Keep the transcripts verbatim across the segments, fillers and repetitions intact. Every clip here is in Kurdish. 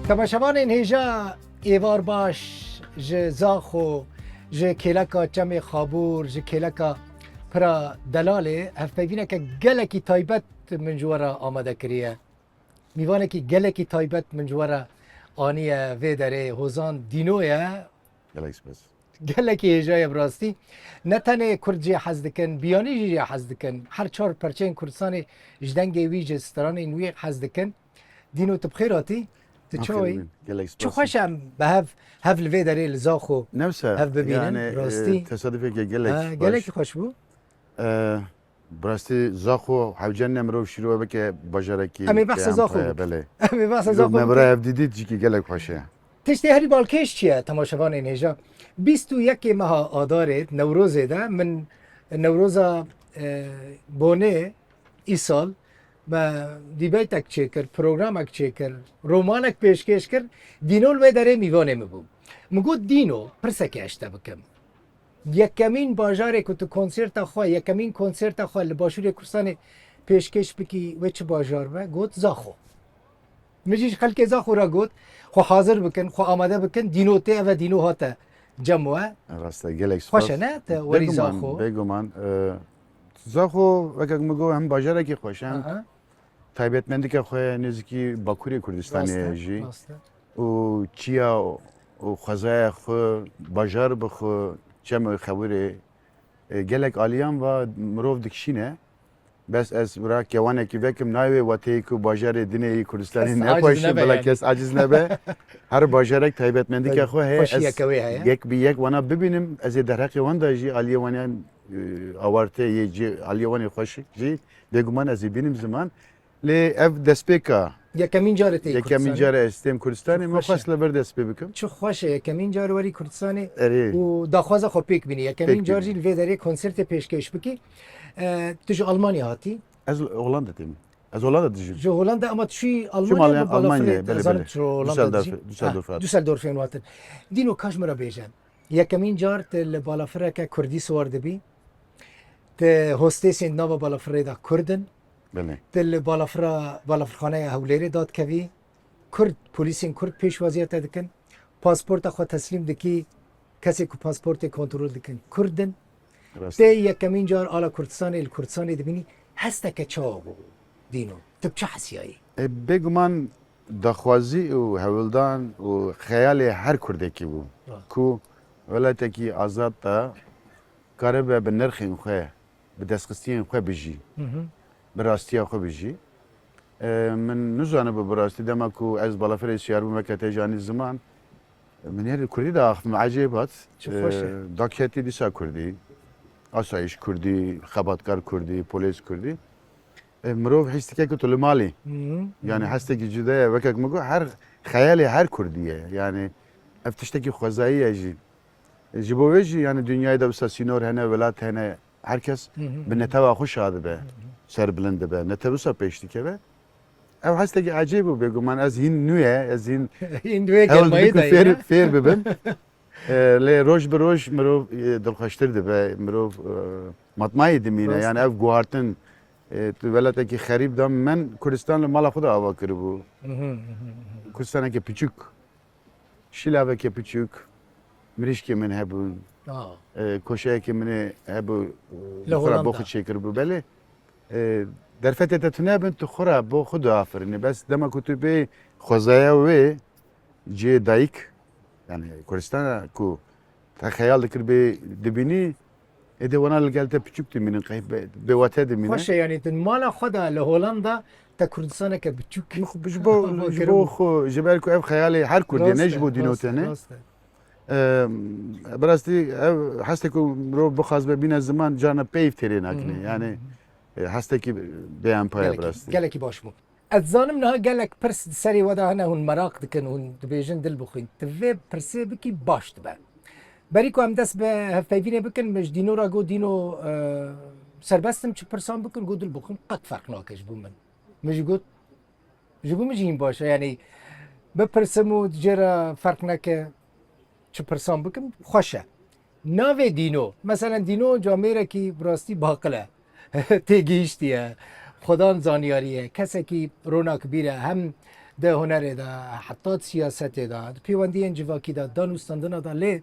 Temaşevanên hêja, êvar baş ji Zaxo, ji kêleka Çemê Xabûr, ji kêleka Pira Delalê hevpeyvîneke gelekî taybet min ji we re amade kiriye. Mîvanekî gelekî taybet min ji we re aniye vê derê, Hozan Dîno ye. Gelek spas. Gelekî hêja ye bi rastî. Ne tenê Kurd jê hez dikin, biyanî jî jê hez dikin. Her çar perçeyên Kurdistanê ji dengê wî, ji stranên wî hez dikin. Dîno, tu bi xêr hatî? Tu çawa yî? Aferîn, gelek spas. Çi xweş e em bi hev, hev li vê derê li Zaxo Ne wisa, hev bibînin, yani, bi rastî. E, tesadüfeke gelek Ha, baş. Gelekî xweş bû. E, Bi rastî Zaxo hewce ne mirov şîrove bike bajarekî Em ê behsa Zaxo bikin. Belê. Em ê behsa Zaxo bikin. Me bira ev dîdît jîkî gelek xweş e. Tiştê herî balkêş çi ye, temaşevanên hêja? Bîst û yekê meha Adarê, Newrozê de min Newroza, e, Bonê îsal me dîbeytek çêkir, programek çêkir, romanek pêşkêş kir. Dîno li wê derê mîvanê min bû. Min got, Dîno, pirsekê ez ji te bikim. Yekemîn bajarê ku tu konserta xwe, yekemîn konserta xwe li Başûrê Kurdistanê pêşkêş bikî, wê çi bajar be? Got, Zaxo. Min jî ji xelkê Zaxo re got, xwe hazir bikin, xwe amade bikin, Dîno tê, eve Dîno hate cem we. Rast e, gelek spas. Xweş e, ne? Te werî Zaxo. Bêguman, bêguman, e, Zaxo, wekek min got, hem bajarekî xweş e, hem Aha. taybetmendike xwe ye, nêzîkî Bakurê Kurdistanê ye jî. Rast e, rast e. Û çiya û xwezaya xwe, bajar bi xwe, çem û xewirê, e, gelek aliyan va mirov dikişîne. Bes ez bira kewanekî vekim, nayê wê wateyê ku bajarê dinê yî Kurdistanê Kes aciz nexweşin, nebe bila yani. Kes aciz nebe. Her bajarek taybetmendike Tabii, xwe heye. Xweşiyeke Ez wê heye. Yek bi yek wana bibînim, ez ê derheqê wan de jî aliyê wan yan, e, awarte yê cî, aliyê wan ê xweşik jî bêguman ez ê bînim ziman. Lê ev destpêka. Yekemîn car e tê Yekemîn Kurdistanê. Car e ez têm Kurdistanê. Min xweş e. Xwest li vir dest pê bikim. Çi xweş e, yekemîn car werî Kurdistanê Erê. Û daxwaza xwe pêk bînî. Yekemîn Pêk car bînî. Jî li vê derê konsertê pêşkêş bikî. E, tu ji Almanya hatî? Ez Hollanda têm. Ez Hollanda dijim. Ji Hollanda, ama tu çûyî Çûm Almanya Almanya, bi balafirê, belê, ez zanim belê. Tu Hollanda Düsseldorf, dijî. Düsseldorf Ha, hat. Düsseldorfê hûn hatin. Dîno, ka ji min re bêje. Yekemîn car tu li balafireke Kurdî siwar dibî. Ti hostêsên di nava balafirê de Kurd in. Belê. Ti li balafira, balafirxaneya Hewlêrê dadikevî. Kurd, polîsên Kurd pêşwaziya te dikin. Pasporta xwe teslîm dikî kesê ku pasportê kontrol dikin Kurd in. Rast. Tê yekemîn car ala Kurdistanê, li Kurdistanê dibînî. Hesteke çawa bû, Dîno? Tu bi çi hesiyayî? E, bêguman daxwazî û hewldan û xeyalê her Kurdekî bû Rast. Ku welatekî azad de karibe bi nirxên xwe, bi destxistiyên xwe bijî, Hı hı. Bi rastiya xwe bijî. E, min nizanibe bi rastî dema ku ez balafirê siyar bûm, weke te janî ziman, min her kurdî de axivim, ecêb hat. Çi xweş e. E, daketî dîsa kurdî, asayîş kurdî, xebatkar kurdî, polês kurdî. E, mirov hîs dike ku tu li malî. Hı hı. Yani hestekî cuda ye, wekek min got, her xeyalê her kurdî ye. Yani ev tiştekî xwezayî ye jî. Ji bo vê jî, yani, dinyayê de wisa sînor hene, welat hene, her kes Hı hı. Bi netewa xwe şa dibe, Hı hı. Serbilind dibe, netew wisa pêş dikeve. Ev hestekî ecêb û bêguman, ez hîn nû ye, ez hîn Hîn wê hewl germayî dikim de fêr, ye. Fêr bibim. E, lê roj bi roj mirov, e, dilxweştir dibe, mirov, e, matmayî dimîne. Rast. Yani ev guhartin, e, tu welatekî xerîb da, min Kurdistan li mala xwe de ava kiribû. Hı hı, hı hı, hı hı. Kurdistaneke piçûk. Şîlaveke piçûk, mirîşkê min hebûn. Aa. E, koşeyekê min ê hebû, Li xwe re Holanda. Bo xwe çêkiribû. Belê, e, derfetê te tune bin, tu xwe re bo xwe diafirinî. Bes dema ku tu bê xwezaya wê cihê dayik, yani Kurdistana ku te xeyal dikir bê dibînî, êdî wana li gel te piçûk dimînin, qey bê, bêwate dimîne. Xweş e, yani tu mala xwe de li Holanda te Kurdistaneke biçûk Ji bo, ji bo xwe, ji ber ku ev xeyalê her Kurdê ne, ji bo Dîno tenê. Rast e, rast e. Em, bi rastî ev hestê ku mirov bixwaze bîne ziman, carna peyv têrê nakine. Hı hı. Yani, e, hestekî bêempaya bi rastî. Gelekî, gelekî baş bû. Ez zanim niha gelek pirs di serê we de hene, hûn meraq dikin, hûn dibêjin dil bixwîn. Tu vê pirsê bikî baş dibe. Berî ku em dest bi hevpeyvînê bikin, min ji Dîno re got, Dîno, e, serbest im çi pirsan bikin, got dil bixwim, qet ferq nake ji bo min. Min jî got, ji bo min jî hîn baş e, yanî bipirsim û di cê re ferq neke. Çi pirsan bikim, xweş e. Navê Dîno, meselen Dîno camêrekî bi rastî baqil e. Têgihiştî ye. Xwedan zanyarî ye. Kesekî ronakbîr e. Hem Di hunerê de, heta di siyasetê de, di pêwendiyên civakî de, danûstandina de lê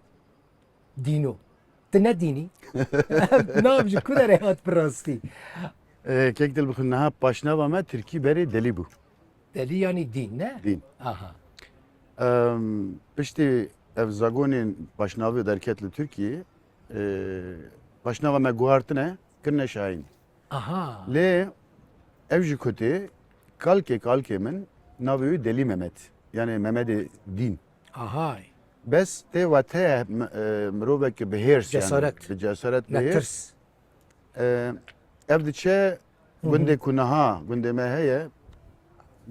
dîno. Tu ne dînî? Ev nav ji ku derê hat bi rastî? Ee, kek dil bixwin niha paşnava me tirkî berê delî bû. Delî yanî dîn, ne? Dîn. Aha. Em, piştî ev zagonên paşnavê derket li Tirkiyê, e, paşnava me guhartine, kirine şayîn. Aha. Lê ev jî kutê, kalkê kalkê min navê wî Delî Mehmet. Yani Mehmedê Dîn. Ahay. Bes tê wate m-, e, mirovek bi hêrs yani, Cesaret. Bi cesaret, bi hêrs. Netirs. E, ev diçe Hı hı. gundê ku niha, gundê me heye,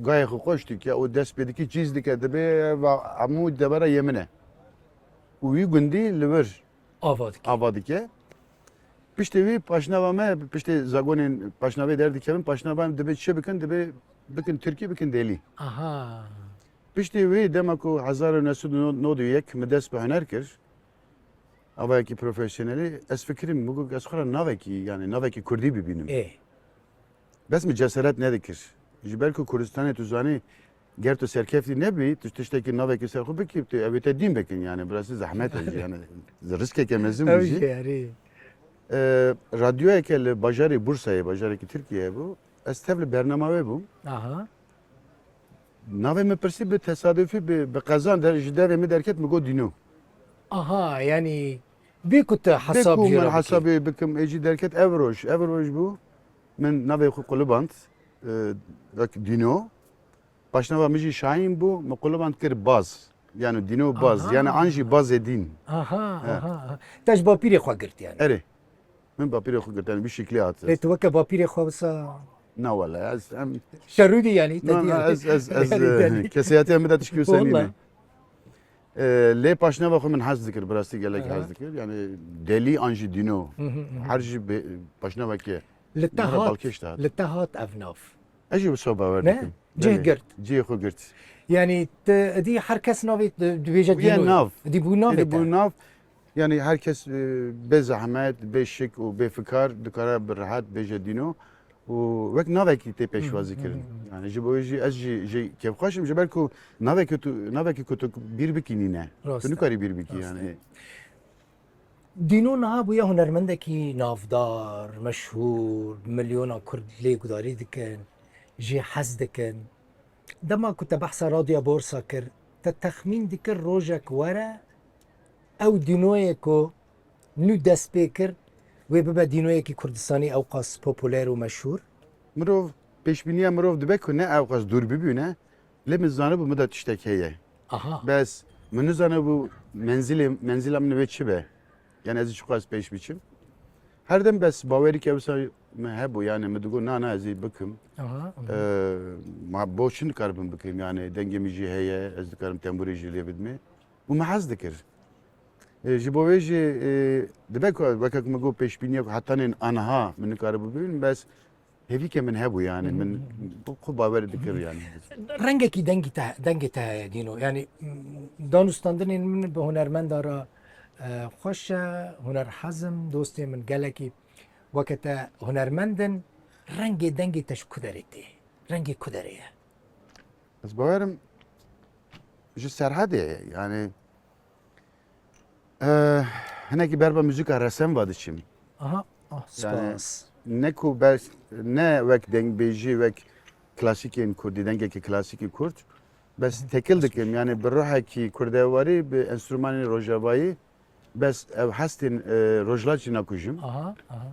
gayê xwe xweş dike û dest pê dike, çîz dike, dibê va hemû devera yê min e. Û wî gundî li vir Ava dike. Ava dike. Piştê wî paşnava me, piştê zagonên paşnavê derdikevin, paşnava me dibê çi bikin, dibê bikin tirkî, bikin delî. Aha. Piştê wî dema ku hezar û neh sed û nod û yek min dest bi huner kir, avayekî profesyonelî, ez fikirim, min got, ez xwe re navekî, yani navekî kurdî bibînim. Ê. Bes min cesaret nedikir. Ji ber ku Kurdistanê tu zanî, ger tu serkeftî nebî, tu tiştekî navekî ser xwe bikî, tu ew ê te dîn bikin yani. Birasî zehmet e jî yani. Riskeke mezin bû Ew jî. jî, erê. Ee, radyoyeke li bajarê Bursayê, bajarekî Tirkiyeyê bû. Ez tev li bernama wê bûm. Aha. Navê min pirsî bi tesadufî, bi, bi qezan der, ji devê min derket, min got Dîno. Aha, yani bê ku te Bê hesab ku jê min re bikî. hesabê bikim, ê jî derket ev roj. Ev roj bû, min navê xwe quliband, e, wek Dîno. Paşnava min jî Şahin bû, min quliband kir Baz. Yani Dîno Baz. Aha. Yani an jî Bazê Dîn. Aha, He. aha, aha. Te ji bapîrê xwe girt yani. Erê. Min bapîrê xwe girt, yani bir şekli hat. Lê tu weke bapîrê xwe wisa Na wele, ez em Şerûdî yani, te Na, diyar. na, ez, ez, ez, Yani e, delî. keseyatiya min de tişkî wisa Wala. nîne. E, lê paşnava xwe min hez dikir, bi rastî gelek Aha. hez dikir. Yani delî an jî Dîno. Hı hı, hı hı. Her jî be-, paşnaveke Li te Nara hat, balkêş de hat. li te hat ev nav. Ez jî wisa bawer Ne? dikim. Cih Belê. girt. Cihê xwe girt. Yani te, dî her kes navê di-, dibêje Bûye Dîno. nav. Dî bû navê Êdî te. bû nav. Yani her kes, e, bê zehmet, bê şik û bê fikar dikare bi rehet bêje Dîno. Û wek navekî tê pêşwazî Hı hı, kirin. hı hı. Yani ji bo wê jî ez jî, jî kêfxweş im, ji ber ku navekî tu, navekî ku tu bîr bikî nîne. Rast Tu e. nikarî bîr bikî Rast e. yani. Dîno niha bûye hunermendekî navdar, meşhûr, milyona Kurd lê gudarî dikin, jê hez dikin. Dema ku te behsa Radyoya Borsa kir, te texmîn dikir rojek were, ew Dînoyê ku nû dest pê kir, wê bibe Dînoyekî Kurdistanî ewqas populer û meşhûr? Mirov, pêşbîniya mirov dibe ku ne ewqas dûr bibîne, lê min zanibû min de tiştek heye. Aha. Bes min nizanibû menzilê, menzila min wê çi be. Yani ez çiqas pêş biçim. Her dem bes bawerî ke wisa min hebû, yani min digot, na, na, ez ê bikim. Aha, aha. Ee, ma bo çi nikaribim bikim, yani dengê min jî heye, ez dikarim tembûrê jî lê bidimê. Û min hez dikir. Ee, ji bo wê jî, e, dibe ku weke ku min got pêşbîniya ku hetanên aniha min nikaribû bibînim, bes hêvîke min hebû yani, Hı hı, min hı hı. xwe bawer dikir yani. Rengekî dengî te, dengê te heye Dîno. Yani, m, danûstandinên min bi hunermenda re, e, xweş e, huner hez im, dostê min gelekî weke te hunermend in. Rengê dengê te ji ku derê tê? Rengê ku derê ye? Ez bawerim ji Serhedê ye, yani Eh, hinekî berba muzîka resen va diçim. Aha, ah, Yani, spas. ne ku ber-, ne wek dengbêjî, wek klasîkên kurdî, dengekî klasîkî kurd. Bes tekil dikim, yani bi ruhekî kurdewarî, bi enstrûmanên rojavayî, bes ev hestên, eh, rojhilat jî nakujim. Aha, aha.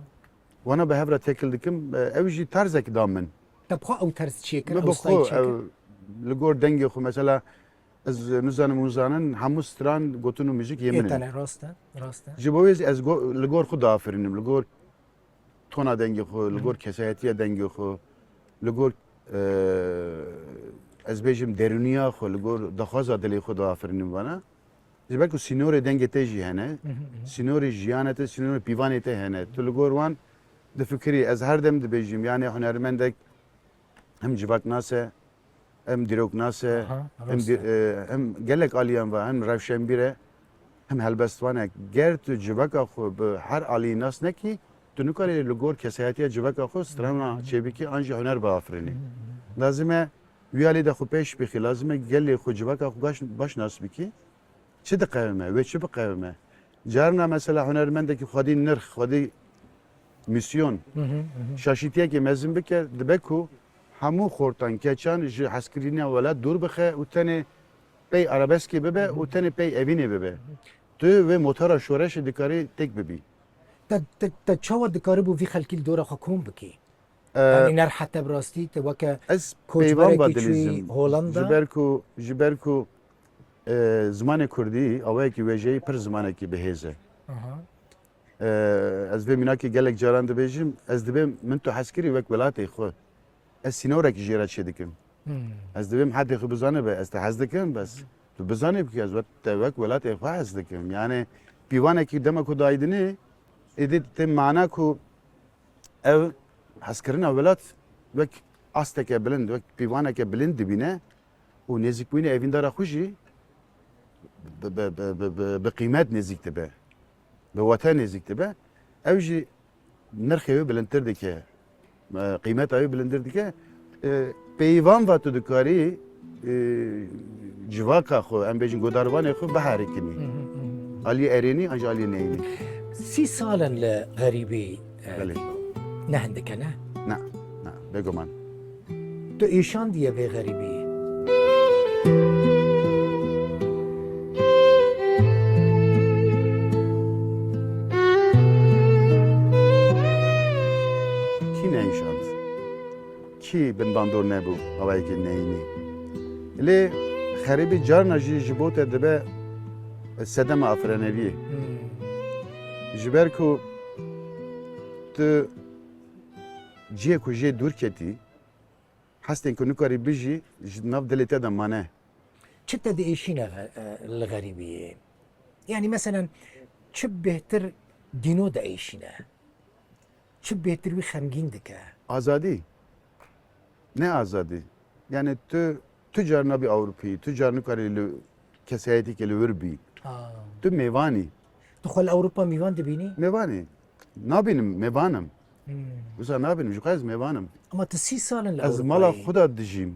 Wana bi hev re tekil dikim, eh, ew jî tarzek da min. Te bi xwe ew terz çêkir, Min ew bi style xwe, çêkir? ew, li gor dengê xwe, mesela, Ez nizanim hûn zanin, hemû stran, gotin û muzîk yê Yê min in. te ne, rast e, rast e. Ji bo wê ez go-, li gor xwe diafirînim, li gor tona dengê xwe, li Hı. gor kesayetiya dengê xwe, li gor, e, ez bêjim derûniya xwe, li gor daxwaza dilê xwe diafirînim vana. Ji ber ku sînorê dengê te jî hene, Hı hı, hı hı. sînorê jiyana te, sînorê pîvanê te hene. Tu li gor wan difikirî, ez her dem dibêjim, yani hunermendek hem civaknas e, hem dîroknas e, Aha, hem rast dî-, e. e, hem gelek aliyan ve, hem rewşenbîr e, hem helbestvan e. Ger tu civaka xwe bi her alî nas nekî, tu nikarî li gor kesayetiya civaka xwe strana Hı hı. çêbikî an jî huner biafirînî. Hı hı. Lazim e Wî alî de xwe pêş bixî, lazim e gelê xwe, civaka xwe baş, baş nas bikî. Çi diqewime, wê çi biqewime? Carna mesela hunermendekî xwedî nirx, xwedî misyon, Hı hı, hı hı. şaşîtiyekê mezin bike, dibe ku hemû xortan, keçan ji hezkirîna welat dûr bixe û tenê pey arabeskê bibe û tenê pey evînê bibe. Tu wê motora şoreşê dikarî têk bibî. Te, te, te çawa dikaribû vî xelkî li dora xwe kom bikî? Ee, Yanî nerhete bi rastî te weke Ez peyvan koçberekî çûyî dilîzim. Holanda? Ji ber ku, ji ber ku, e, zimanê kurdî awayekî wêjeyî pir zimanekî bihêz e. Aha. E, ez vê mînakê gelek caran dibêjim, ez dibêm min tu hez kirî wek welatê xwe. Ez sînorekî jê re çêdikim. Hmm. Ez dibêm hedê xwe bizanibe, ez te hez dikim, bes tu bizanî bikî ez we-, te wek welatê xwe hez dikim. Yani pîvanekî dema ku dayidinê, êdî tê mana ku ev hezkirina welat wek asteke bilind, wek pîvaneke bilind dibîne û nêzîkbûyînê evîndara xwe jî bi, bi, bi, bi, bi, bi qîmet nêzîk dibe. Bi wete nêzîk dibe. Ew jî nirxê wê bilindtir dike. E, qîmeta wê bilindtir dike. E, peyvan va tu dikarî, e, civaka xwe, em bêjin godarvanê xwe biherikinî. Hı hı, hı hı. Aliyê erênî, an jî aliyê neyînî. Sî sal in li xerîbî, e, Belê. ne hindik e, ne? Na, na, bêguman. Tu êşandiye vê xerîbiyê? Kî neyşand? Kî binbandor nebû awayekî neyînî? Lê xerîbî carna jî ji bo te dibe sedema afreneriyê. Hmm. Ji ber ku tu cihê ku jê dûr ketî, hestên ku nikarî bijî, ji nav dilê te de mane. Çi te diêşîne xe-, e, li xerîbiyê? Yanî meselen çi bêhtir dîno diêşîne? Çi bêhtir wî xemgîn dike? Azadî. Ne azadî. Yani tu, tu car nabî Ewropî, tu car nikarî li kesayetîkê li wir bî. Ha. Tu mêvanî. Tu xwe li Ewropa mêvan dibînî? Mêvanî. Nabînim, mêvan im. Hmm. Wisa nabînim, ji xwe ez mêvan im. Ama tu sî sal in li Ez Ewropayê. mala xwe de dijîm.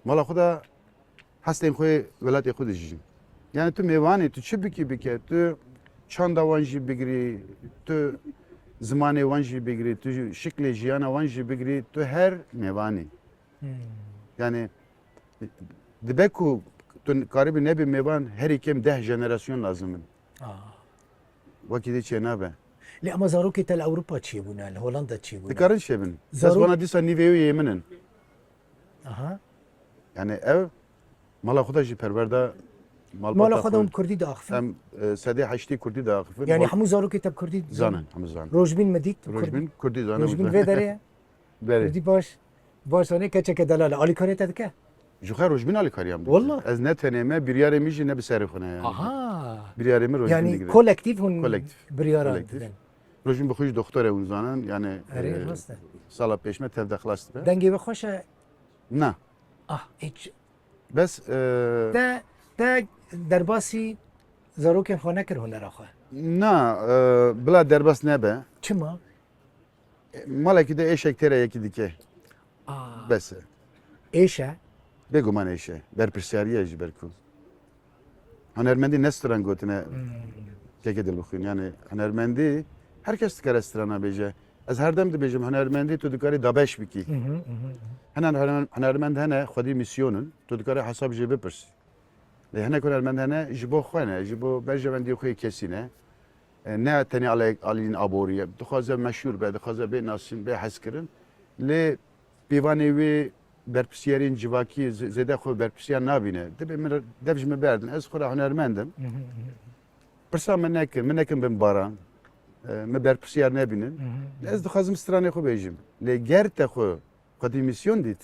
Mala xwe de hestên xwe welatê xwe dijîn. Yani tu mêvanê, tu çi bikî bike, tu çanda wan jî bigirî, tu zimanê wan jî bigirî, tu şiklê jiyana wan jî bigirî, tu her mêvanî. Hmm. Yani dibe ku tu karibî nebî mêvan, herî kêm deh jenerasyon lazim in. Ah. Wekî dî çênabe. Lê ama zarokê te li Ewropa çêbûne, li Holanda çêbûne. Dikarin çêbin. Zarok- Dest wana dîsa nîvê wê yê min in. Aha. Yani ev mala xwe de jî perwerda malbata Mala xwe de xwe. hûn kurdî diaxifin? Em, e, sedê heştê kurdî diaxifin. Yani Hol- hemû zarokê te bi kurdî Zanin, hemû zanin. Rojbîn me dît, Rojbîn kurdî zanin. Rojbîn vê derê ye? Berê. Kurdî baş, baş zanê keçeke delal e. Alîkarê te dike? Ji xwe Rojbîn alîkariya min dike. Wallah. Ez ne tenê me, biryarê min jî ne bi serê xwe ne yani. Aha. Biryarê min Rojbîn Yani digire. kolektif hûn Kolektif. biryara Kolektif. didin. Rojbîn bi xwe jî doktor e hûn zanin. Yani, Erê, e, rast e. sala pêş me tev de xilas dibe. Dengê we xweş e? Na. Ah, hiç. Bes, e, Te, te derbasî zarokên xwe nekir hunera xwe? Na, e, bila derbas nebe. Çima? Malekî de êşek têre yekî dike. Aa. Bes e. Êş e? Bêguman êş e. Berpirsyarî ye ji ber ku. Hunermendî ne stran gotine Hmm. keke dilbixwîn. Yani hunermendî her kes dikare strana bêje. Ez her dem dibêjim hunermendî tu dikarî dabeş bikî. Hı hı, hı hı. Henen huner-, hunermend hene xwedî misyon in. Tu dikarî hesab jê bipirsî. Lê hinek hunermend hene ji bo xwe ne, ji bo berjewendiyê xwe yê kesî ne. E, ne tenê alê-, alîn aborî ye. Dixwaze meşhûr be, dixwaze bê nasîn, bê hezkirin. Lê pîvanê wê berpirsiyarên civakî z-, zêde xwe berpirsiyar nabîne. Dibê min re-, dev ji min berdin. Ez xwe re hunermend im. Hı hı, hı hı. Pirsa min nekin, min nekin bin baran. E, min berpirsiyar nebînin. Hı hı, hı hı. Ez dixwazim stranê xwe bêjim. Lê ger te xwe xwedî misyon dît,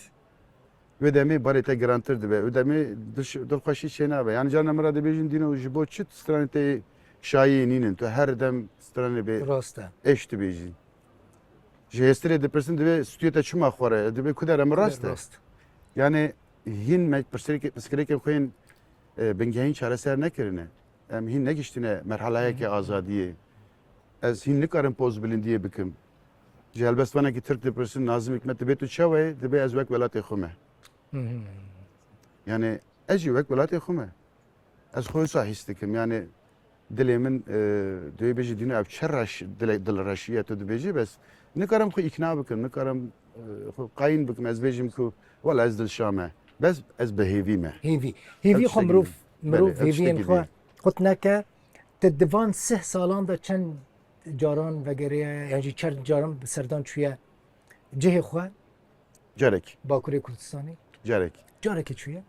wê demê barê te girantir dibe. Wê demê dilş-, dilxweşî çênabe. Yani carna min re dibêjin, Dîno, ji bo çi stranê te şayî nînin? Tu her dem stranê bê Rast e. êş dibêjî. Ji hêstirê dipirsin, dibê stûyê te çima xwe re? Dibê ku dere min rast e. Rast. Yani hîn me pirsirêkê-, pirsgirêkên xwe yên, e, bingehîn çareser nekirine. Em hîn negiştine merhalayeke Hı hı. azadiyê. Ez hîn nikarim poz bilindiyê bikim. Ji helbestvanekî Tirk dipirsin, Nazim Hikmet dibê tu çawa yî? Dibê ez wek welatê xwe me. Hı hı. Yani ez jî wek welatê xwe me. Ez xwe wisa hîs dikim. Yani dilê min, e, duyê bêjî dîno ev çi reş, dilê, dilreşî ye tu dibêjî, bes nikarim xwe îkna bikim, nikarim, e, xwe qayîn bikim, ez bêjim ku wela ez dilşa me. Bes ez bi hêvî me. Hêvî. Hêvî Ev xwe tiştekî mirov, din. Mirov Belê, ev hêviyên tiştekî xwe din. Qut neke. Te di van sih salan de çend caran vegeriye, yan jî çend caran bi serdan çûye cihê xwe? Carek. Bakurê Kurdistanê? Carek. Carekê çûye?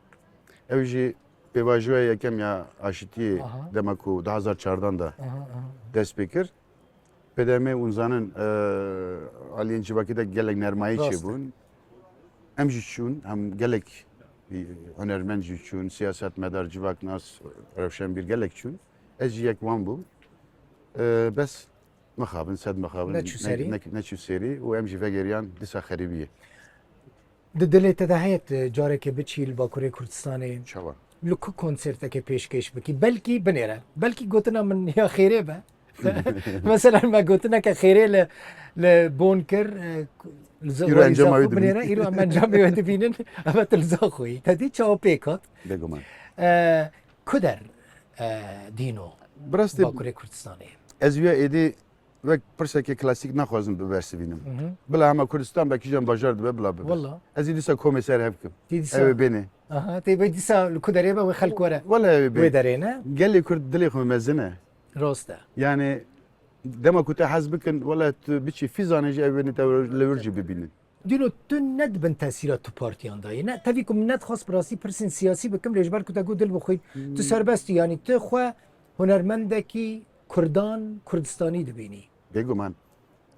Ew jî pêvajoya yekem ya aşitiyê Aha. dema ku du hazar çardan de Aha, aha. dest pê kir. Pê de em ê hûn zanin, e, aliyên civakî de gelek nermayî Rast e. çêbûn. Em jî çûn, hem gelek, e, hunermend jî çûn, siyasetmedar, civaknas, rewşenbîr gelek çûn. Ez jî yek wan bûm. E, bes mixabin, sed mixabin, Neçû ne-, serî. ne-, neçû serî û em jî vegeriyan dîsa xerîbiyê. Di dilê te de heye tu carekê biçî li Bakurê Kurdistanê? Çawa? Li ku konsertekê pêşkêş bikî? Belkî binêre. Belkî gotina min ya xêrê be. Mesela me gotineke xêrê li, li Bon kir, e, li Îro Zaxoyî encama wê Zaxo dibînin. Binêre, îro em encamê wê dibînin. Ev tu li Zaxoyî. Te dî çawa pêk hat? Bêguman. E, ku der, e, Dîno? Bi rastî Bakurê Kurdistanê? Ez wiya êdî wek pirsekê klasîk naxwazim bibersivînim. Hı hı. Bila hema Kurdistan be, kîjan bajar dibe bila bibe. Walla. Ez ê dîsa komê ser hev kim. Tê dîsa Ew ê bênê. Aha, tê bê dîsa li ku derê be wê xelk were. Wala ew ê bê. Wê derê ne? Gelê Kurd dilê xwe mezin e. Rast e. Yani dema ku te hez bikin, wala tu biçî fîzanê jî ew ê te li wir jî bibînin. Dîno tu ne di bin tesîra tu partiyan de yî. Ne, tevî ku min nedixwest bi rastî pirsên siyasî bikim, lê ji ber ku te got dil bixwîn, tu Hmm. serbest î, yanî tu xwe hunermendekî Kurdan, Kurdistanî dibînî. Bêguman.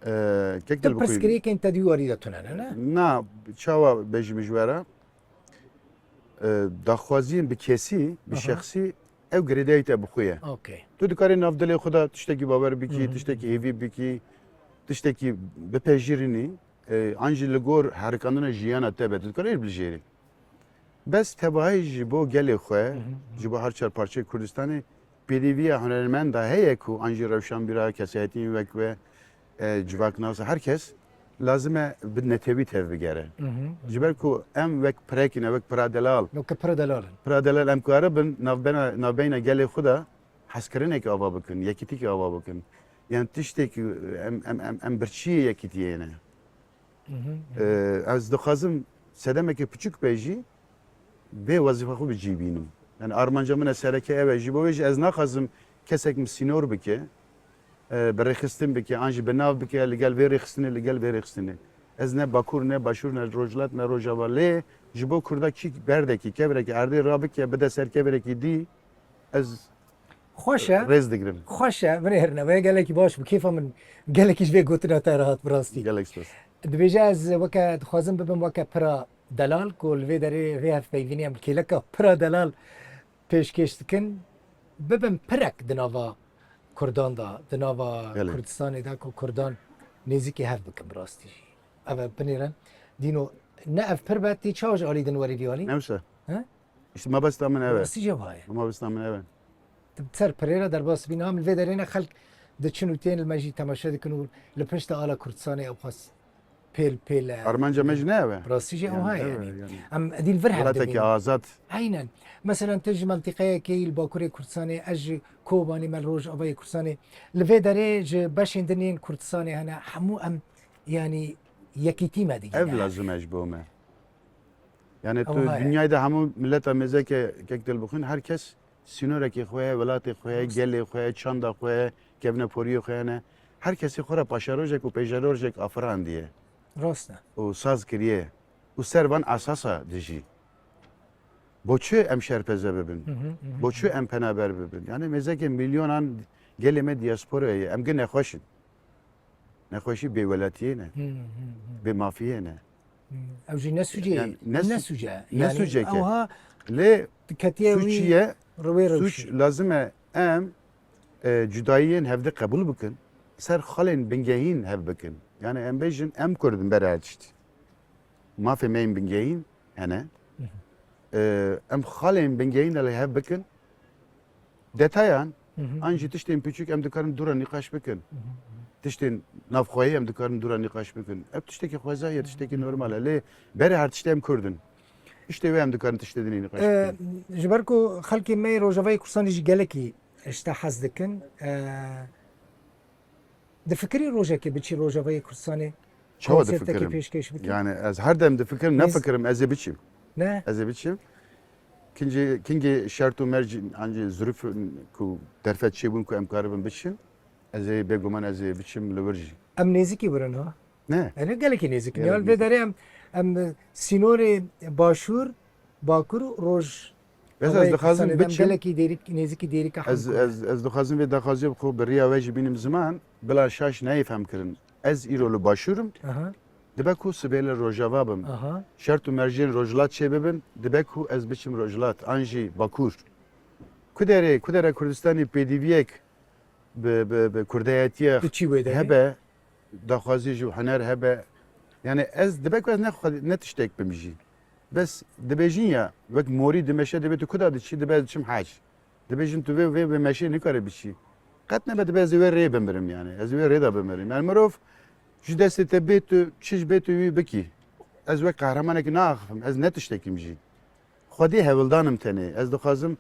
Ee, kek Ti dil bixwîn. Pirsgirêkên te di wî warî de tune ne, ne? Na, çawa bêjim ji we re? Ee, daxwaziyên bi kesî, bi Aha. şexsî, ew girêdayî te bi xwe ye. Okey. Tu dikarî nav dilê xwe de tiştekî bawer bikî, Hı hı. tiştekî hêvî bikî, tiştekî bipejirînî, e, an jî li gor herikandina jiyana te be, tu dikarî bilijêrî. Bes tevahî ji bo gelê xwe, Hı hı. ji bo her çar parçeyê Kurdistanê, pêdiviya hunermenda heye ku an jî rewşanbîra, kesayetiyên wek we, e, civaknasa, her kes lazim e bi netewî tevbigere. Hı hı. Ji ber ku em wek pirek ne, wek pira delal. Wek pira delal in. Pira delal em karibin navbena-, navbeyna gelê xwe de hezkirinekî ava bikin, yekîtîkî ava bikin. Yan tiştekî em, em, em, em birçiyê yekîtiyê ne. Hı hı, hı. Ee, ez dixwazim sedemeke piçûk be jî vê wezîfa xwe bi cî bînim. Yani armanca min e sereke ev e. Ji bo wê jî ez naxwazim kesek min sînor bike, e, bi rêxistin bike, an jî bi nav bike, li gel vê rêxistinê, li gel vê rêxistinê. Ez ne Bakur, ne Başûr, ne Rojhilat, ne Rojava. Lê ji bo Kurda kî berdekî, kevirekî erdê rabike, bide ser kevirekî dî, ez Xweş e. Rêz digirim. Xweş e, binêrine. Vê gelekî baş bû. Kêfa min gelekî ji vê gotina te re hat bi rastî. Gelek spas. Dibêje ez weke dixwazim bibim weke pira delal ku li vê derê vê hevpeyvînê em kêleka pira delal pêşkêş dikin. Bibim pirek di nava Kurdan de, di nava Gelek. Kurdistanê de ku Kurdan nêzîkî hev bikin bi rastî jî. Ev e binêrin. Dîno ne ev pir be, tê çawa ji alî din werî vî alî? Ne wisa. He? Îşte mabesta min ev e. Rastî jî ev e. Mabesta min ev e. Tu ser pirê re derbas bî, niha min vê derê ne xelk diçin û tên li me jî temaşe dikin û li pişt de ala Kurdistanê ew xwest pêl pêl e. Armanca me jî ne ev e. Rastî jî ew ha yani. Em edî li vir hev dibînin. Welatekî azad. Aynen. Mesela tu ji mentiqeyekê yî li Bakurê Kurdistanê, ez ji Kobanê me li Rojavayê Kurdistanê. Li vê derê ji beşên din yên Kurdistanê hene, hemû em yani yekîtî me digihîne. Ev lazim e ji bo me. Yani tu dinyayê de hemû mileta mêzeke kek dil bixwin, her kes sînorekî xwe ye, welatê xwe ye, gelê xwe ye, çanda xwe ye, kevneporiyê xwe ye ne. Her kesê xwe re paşerojek û pêşerojek afirandiye. Rast e. Û saz kiriye. Û ser van esasa dijî. Boçi em şerpeze bibin? Boçi em penaber bibin? Yani mêzeke milyonan gelê me diasporayê ye. Em gi nexweş in. Nexweşî bêwelatiyê ne. Bêmafiyê ne. Ew jî ne sûcê ye. Yani ne Ne sû-, sûc e. Ne Yani sûcek e. Ew ha Lê diketiye sûc wî ye? Rewê Sûc rewşê. Lazim e em, e, cudayiyên hevdî qebûl bikin. Ser xalên bingehîn hev bikin. Yani em bêjin em Kurd in ber her tiştî. Mafê me yên bingehîn hene. Hı hı. E, em xalên bingehîn de lê hev bikin. Detayan, Hı hı. an jî tiştên piçûk em dikarin dûra nîqaş bikin. Hı hı. Tiştên navxweyî em dikarin dûra nîqaş bikin. Ev tiştekî xwezayî ye, tiştekî normal e. Lê berê her tiştê em Kurd in. Piştê wê em dikarin tiştê din ê nîqaş Ee, bikin. Ji ber ku xelkê me yê Rojavayê Kurdistanê jî gelekî ji te hez dikin, ee, difikirî rojekê biçî Rojavayê Kurdistanê Çawa konsertekî difikirim? pêşkêş bikî? Yani ez her dem difikirim, ne Biz- fikirim, ez ê biçim. Ne? Ez ê biçim. Kincê, kingê şert û merc, ancî zirûf ku derfet çêbûn ku em karibin biçin, ez ê bêguman ez ê biçim li wir jî. Em nêzikî birin ha. Ne? Yani gelekî nêzik. Gelek Ya vê nêzik. derê em, em sînorê başûr, bakur û roj. Ez, ez Rojavayê dixwazim Kurdistanê dem biçim. Gelekî dêrik, nêzikî dêrika Ez, hemkû. ez, ez dixwazim vê daxwaziyê bi xwe bi riya we jî bînim ziman, bila şaş neyê fem kirin. Ez îro li başûr im, Aha, dibe ku sibê li Rojava bim. aha. Şert û mercên Rojhilat çêbibin, dibe ku ez biçim Rojhilat, an jî Bakur. Ku derê, ku dere Kurdistanê pêdiviyek bi, bi, bi kurdayetiya Tu çî wê derê? hebe, daxwazî ji huner hebe. Yani ez dibe ku ez ne, xwe- ne tiştek bim jî. Bes dibêjin ya, wek morî dimeşe, dibê tu kuda diçî, dibe ez diçim hec. Dibêjin tu vê, vê, vê meşê nikare biçî. Qet nebe dibe ez ê wê rê bimirim yani. Ez ê wê rê de bimirim. Yani mirov ji destê te bê tu, çi ji bê tu wî bikî. Ez wek qehremanekî naaxifim. Ez ne tiştekîm jî. Xwedê hewldanim tenê. Ez dixwazim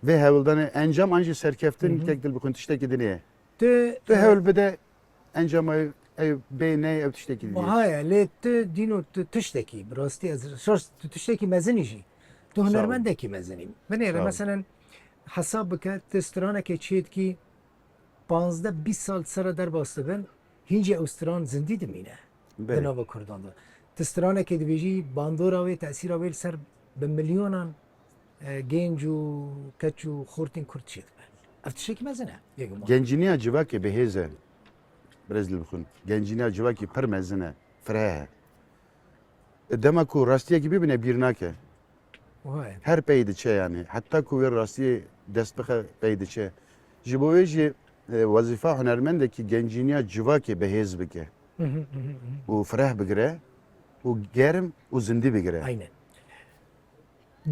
vê hewldanê encam an jî serkeftin Hı hı. tek dil bixwin tiştekî dinê. Tu, Tu hewl bide encama ew, ew bê neyê ew tiştekî dinê. Wiha ye, lê tu dîno tu tiştekî, bi rastî ez şaş, tu tiştekî mezin î jî. Tu Sağ ol. Hunermendekî mezin î. Binêre Sağ ol. Meselen hesab bike, tu stranekê çêdikî, panzdeh bîst sal sera derbas dibin, hîncî ew stran zindî dimîne. Belê. Di nava Kurdan de. Tu stranekê dibêjî, bandora wê, tesîra wê li ser bi milyonan, e, genc û keç û xortên Kurd çêdibe. Ev tiştekî mezin e, bêguman. Gencîniya civakê bi hêz e. Birêz li bixwin. Gencîniya civakê pir mezin e. Fireh e. Dema ku rastiyekî bibîne bîr nake. Wayê. Her pey diçe yani. Heta ku wê rastiyê dest bixe pey diçe. Ji bo wê jî, e, wezîfa hunermendekî gencîniya civakê bi hêz bike. Hı hı, hı hı, hı. Û fireh bigire û germ û zindî bigire. Aynen.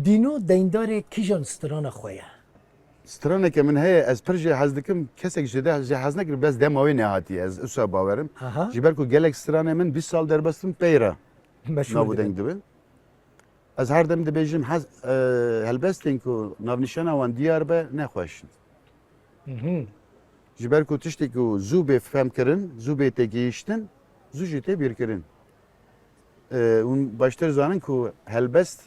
Dîno deyndarê kîjan strana xwe ye? Straneke min heye, ez pir jê hez dikim, kesek ji de jê hez nekir, bes dema wê nehatiye, ez usa bawerim. Aha. Ji ber ku gelek stranê min bîst sal derbas dibin pey re. Meşhûr navû dibin. Deng dibin. Ez her dem dibêjim, hez, e, helbestên ku navnîşana wan diyar be, ne xweş in. Mhm. Ji ber ku tiştê ku zû bê femkirin, zû bê têgihîştin, zû jî tê bîrkirin. E, hûn baştir zanin ku helbest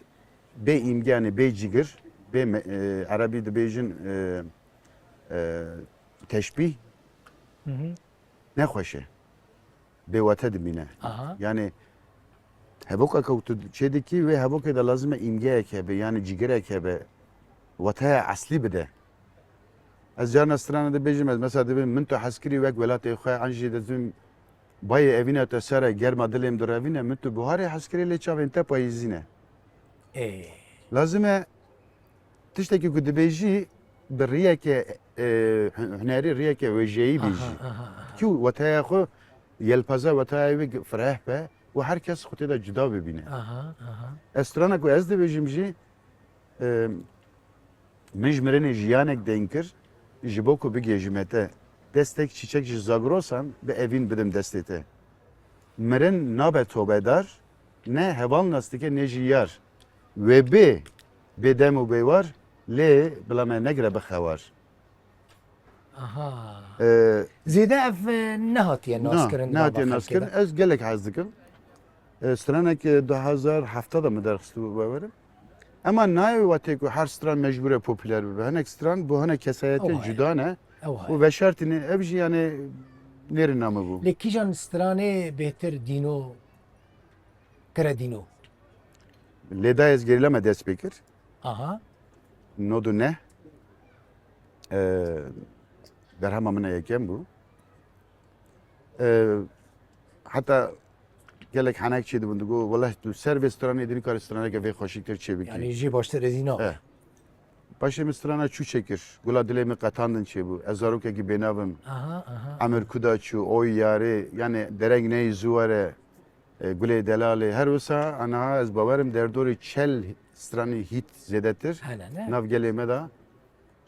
bê îmge, yanî bê cigir, bê me-, e, erebî dibêjin, e, e, teşbîh, mhm, ne xweş e. Bêwate dimîne. Aha. Yani hevokeke ku tu çê dikî, wê hevokê de lazim e îmgeyek hebe, yani cigirek hebe, wateya eslî bide. Ez carna strana dibêjim, ez mesela dibêm, min tu hez kirî wek welatê xwe, an jî dizim bayê evîna te sere, germa dilêm direvîne, min tu buharê hez kirî lê çavên te payîzî ne. Ê. Lazim e tiştekî ku dibêjî bi riyeke, e, hunerî, riyeke wêjeyî bêjî. Aha, aha, aha. Kî wateya xwe, yelpaza wateyê wê fireh be û her kes xwe tê de cuda bibîne. Aha, aha. Ez strana ku ez dibêjim jî, e, min ji mirinê jiyanek deyn kir, ji bo ku bigihêjime te. Destek çîçek ji Zagrosan bi evîn bidim destê te. Mirin nabe tobedar, ne heval nas dike, ne jî yar. Wê bê, bê dem û bê war, lê bila me negire bi xewar. Aha. Ee, Zêde ev, e, nehatiye na, naskirin di nava nehatiye xelkê naskirin. De. Ez gelek hez dikim. Ee, stranek, e, du hazar hevdeh de min derxistibû, bawerim. Ema nayê wetê ku her stran mecbûr e popüler bibe. Hinek stran bo hinek kesayetên, ew hay, cuda ne. Ew hay. Û veşartî ne, ev jî yani nêrîna min bû. Lê kîjan stranê bêhtir dîno, kire dîno? Lê da ez gerîla me dest pê kir. Aha. Nod û neh. Ee, berhema min a yekem bû. Ee, heta gelek henek çê dibûn, digot, "Weleh tu ser vê stranê dî nikarî straneke vê xweşîktir çê bikî." Yani jî baştir ez î na. Eh. Paşê min strana çû çêkir. Gula dilê min qetandin çêbû. Ez zarokekî bênav im. Aha, aha. Emir kuda çû, oy yarê, yani dereng neyî zû were, e, gulê delalê. Her wisa aniha ez bawerim derdorê çel stranî hît zêdetir. Hene, ne? Nav gelê me de,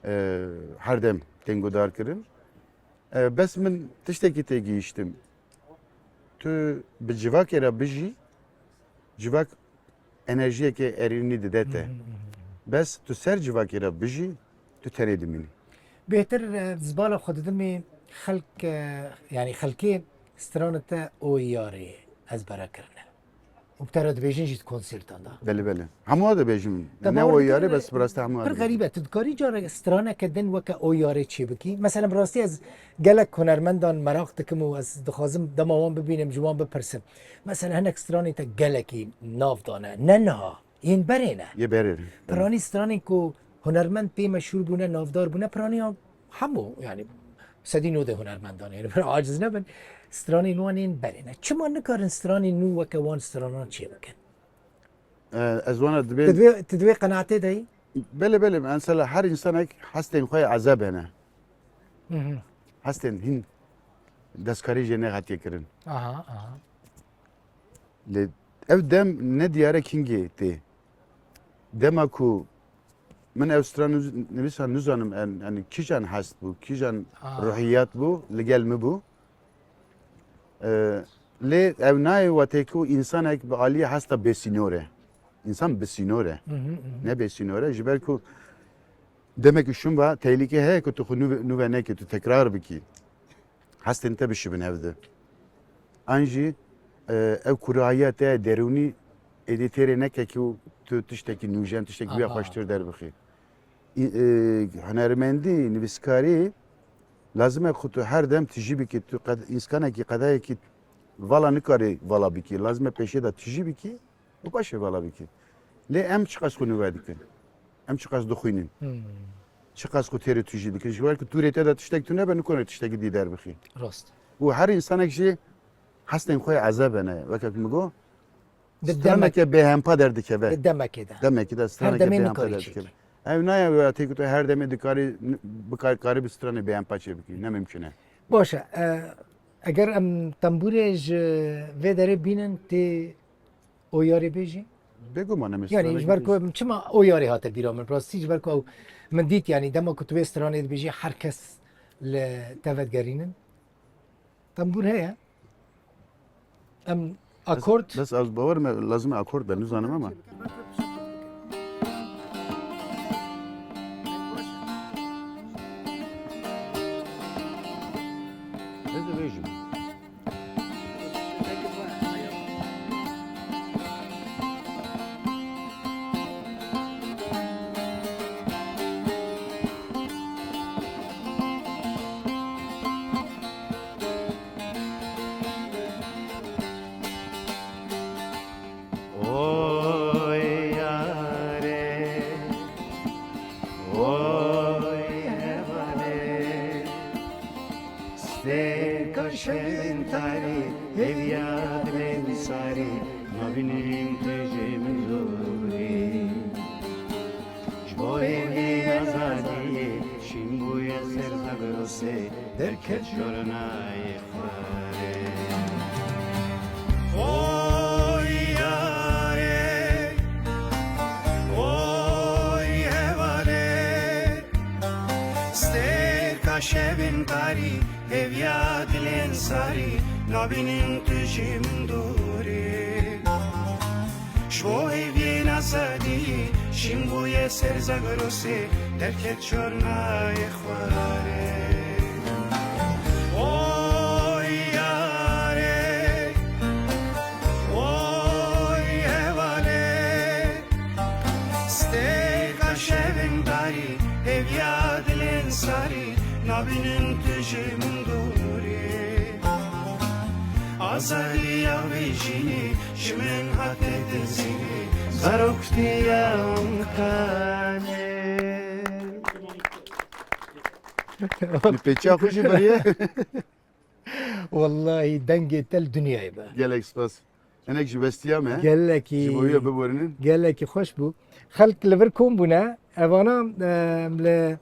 e, her dem têngudar kirin. E, bes min tiştekî têgihîştim. Tu bi civakê re bijî, civak enerjiyeke erênî dide te. Bes tu ser civakê re bijî, tu tenê dimînî. Bêhtir, e, zibala xwe didimê xelk, e, yanî xelkê strana te o yarê ezbere kirine. Û bi te re dibêjin jî di konsertan de. Belê, belê. Hemû dibêjin. Te Ne bawer o dikî, yarê, bes bi rastî hemû pir dibêjin. Xerîb e. Tu dikarî cara straneke din weke o yarê çê bikî? Mesela bi rastî ez gelek hunermendan meraq dikim û ez dixwazim dema wan bibînim, ji wan bipirsim. Mesela hinek stranê te gelekî nav dane. Ne niha. Yên berê ne. Yê berê ne. Piranî stranên ku hunermend pê meşhûr bûne, navdar bûne, piraniya hemû, yanî sedî nodê hunermendan, yanî bir aciz nebin. Stranên wan yên berê ne. Çima nikarin stranên nû weke wan stranan çêbikin? E, ez wana dibên Tu divê, tu divê qenaetê de yî? Belê, belê. Mesela her însanek hestên xwe yê ezeb hene. Hı hı. Hestên hîn destkarî jê nehatiye kirin. Aha, aha. Lê ev dem ne diyare kîngê tê. Dema ku min ew stran nû-, nivîsa nizanim, en-, yani kîjan hest bû, kîjan Ah. ruhiyat bû, li gel min bû. Ee, lê ew nayê wetê ku însanek bi aliyê hesta bêsînor e. Însan bi sînor e. Hı hı, hı hı. Ne bêsînor e. Ji ber ku demekî şûn va tehlîke heye ku tu xwe nû-, nûve nekî, tu tekrar bikî. Hestên te bişibin hev di. An jî, e, ew kurahiya te derûnî êdî têrê neke ku tu tiştekî nûjen, tiştekî wê Aha. xweştir derbixî. Î-, e, hunermendî, nivîskarî lazim e ku tu her dem tijî bikî. Tu qed-, înskanekî qedayekî vala nikarî vala bikî. Lazim e pêşê de tijî bikî. Û paşê vala bikî. Lê em çiqas xwe nûve dikin? Em çiqas dixwînin? Hmm. Çiqas xwe têrê tûjî dikin? Ji ber ku tûrê te de tiştek tune be, nikone tiştekî dî derbixî. Rast. Û her însanek jî hestên xwe ezeb hene. Weke ku min got, Di straneke demek- bêhempa derdikeve. Di demekê de. Demekî de Her straneke demê bêhempa nikarî derdikeve. çêkî. Ev nayê wê tê ku tu her demê dikarî, bikar-, karî bi stranê bêhempa çêbikî. Ne mimkun e. Baş e. E, eger em tembûrê ji vê derê bînin, tê O yarê bêjî? Bêguman em ê Yanî, stranekî ji ber ku bêjin. Çima o yarê hate bîra min? Rastî, ji ber ku ew min dît, yanî, dema ku tu wê stranê dibêjî, her kes li te vedigerînin. Tembûr heye. Em Bes, akord. Bes ez bawer me, lazim e akord be, nizanim ama. Ez dibêjim. Oy yarê, oy hevalê, stêrka şevên tarî, hêviya dilên sarî, nabînim tu ji min dûrî. Ji bo hêviyê azadiyê, şîn bûye ser Zagrosê, derket jornayê xwarê. Oy yarê, oy hevalê, stêrka şevên tarî, hêviya dilên sarî, nabînin tu ji min dûrî. Ji bo hêviyên azadî, şîn bûye ser Zagrosê, derket jornayê xwarê. Oy yarê, oy hevalê, stêrka şevên tarî, hêviya dilên sarî, nabînin tu ji min dûrî. Azadiya vê jinê ji min hate dizînê, zaroktiya Anqanê. Li pêça xwe jî biriye. Wellahî dengê te li dinyayê be. Gelek spas. Hinek ji bestiya me. Gelekî. Ji bo wê biborînin. Gelekî xweş bû. Xelk li vir kom bûne. Evana, e, li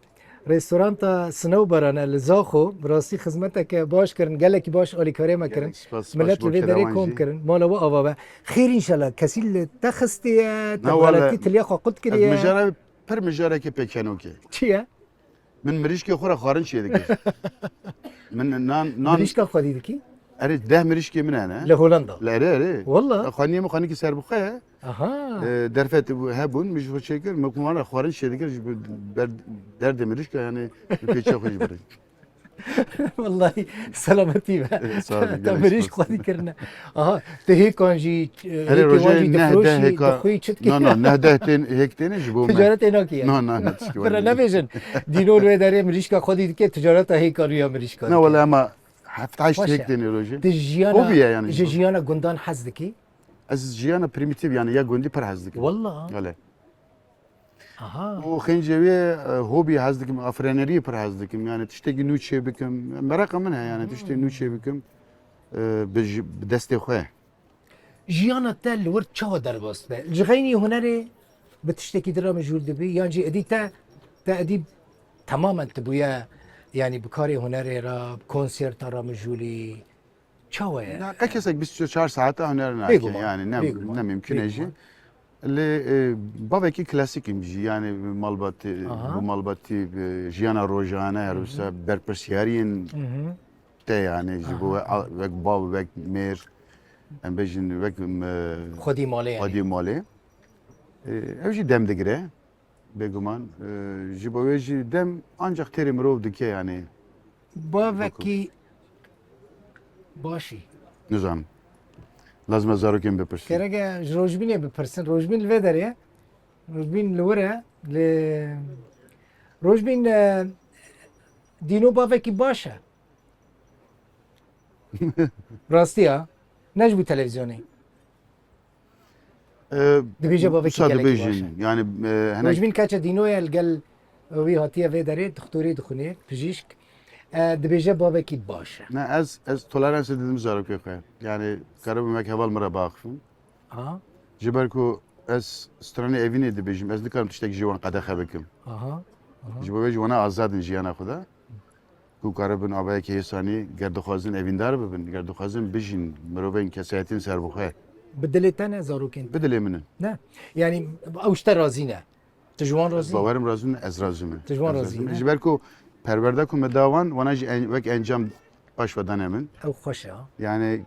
restoranta Snowbarane li Zaxo bi rastî xizmeteke baş kirin. Gelekî baş alîkarê me kirin. Gelek spas, spas Milet ji bo li vê derê kerema kom jî. Kirin. Mala we ava be. Xêr înşallah. Kesî li te xistiye, te Na, wele, beletî tiliya xwe qut kiriye. Ez mijara, pir mijarekê pêkenokê. Çi ye? Min mirîşkê xwe re xwarin çêdikir. Min nan, nan Mirîşka xwedî dikî? Erê, deh mirîşkê min hene. Li Holanda? Li, erê, erê. Walla? Xaniyê min xanîkî serbixwe ye. Aha. E, derfet hebûn, min ji xwe çêkir, min ku wana xwarin çêdikir, ji ber derdê mirîşka, yani, bi pêçiya xwe jî birin. Wallahî selametî be. Sağ olun, Te gelek mirîşk spas. Xwedî kirine. Aha, te hêkan jî, e, Herê hêkê wan rojê jî neh deh difroşî, hêka. Dixwî çi dikî? Na, na, neh deh tên hêk têne ji bo me. Ticaret ê nakî yani. Na, na, na, tişkî Bira wan nîne. Nebêjin. Dîno li wê derê mirîşka xwedî dike, ticareta hêka rûya mirîşka Na, dike. wele, ama heft heşt Baş e. hêk têne rojê. Di jiyana, Hobiye yani. Ji jiyana gundan hez dikî? Ez jiyana primitif, yani, ya gundî pir hez dikim. Walla. Wele. Aha. O xêncê wê, e, hobî hez dikim, afreneriyê pir hez dikim. Yani tiştekî nû çê bikim. Mereqa min heye yani tiştê nû çê bikim. E, bi, ji- bi destê xwe. Jiyana te li wir çawa derbas be? Ji xeynî hunerê bi tiştekî din re mijûl dibî? Yan jî edî te, te edî temamen tu bûye, yani bi karê hunerê re, bi konserta re mijûlî? Çawa ye? Na, qe kesek bîst û çar saeta huner Bêguman, nake yani ne, bêguman, ne mümkün e jî. bêguman. Lê, e, bavekî klasîk im jî, yani malbatî, Aha. bu malbatî, e, jiyana rojane, her wisa berpirsiyariyên Hı hı. te, yani ji bo Aha. we, wek bav, wek mêr, em bêjin wek, e, Xwedî malê yani. Xwedî malê. E, ev jî dem digire, bêguman. E, ji bo wê jî dem ancak têrê mirov dike yani. Bavekî başî. Nizanim. Lazim e zarokên bipirsin. Gereke ji Rojbînê bipirsin. Rojbîn li vê derê ye. Rojbîn li wir e. Li Rojbîn, e, Dîno bavekî baş e. Rastî ya. Ne ji bo televîzyonê. E, Dibêje bavekî wisa gelekî baş dibêjin. E. Yani, e, hinek Rojbîn keça Dîno ye, li gel wî hatiye vê derê, doktorî dixwîne, pijîşk. E, dibêje bavekî baş e. Ne, ez, ez toleranse didim zarokê xwe. Yani karibim wek heval min re biaxifim. Aha. Ji ber ku ez stranê evînê dibêjim, ez nikarim tiştek ji wan qedexe bikim. Aha. Ji bo vê jî wana azad in jiyana xwe de. Ku karibin avayekî hêsanî, ger dixwazin evîndar bibin, ger dixwazin bijîn, mirovên kesayetên serbixwe. Bi dilê te ne zarokên te? Bi dilê min in. Ne. Yani ew ji te razî ne. Tu ji wan razî? Bawerim razî ne, ez razî me. Tu ji wan Ez razî me. ne? Ji ber ku perwerda ku me da wan, wana jî en, wek encam paş ve dane min. Ew xweş e. Yani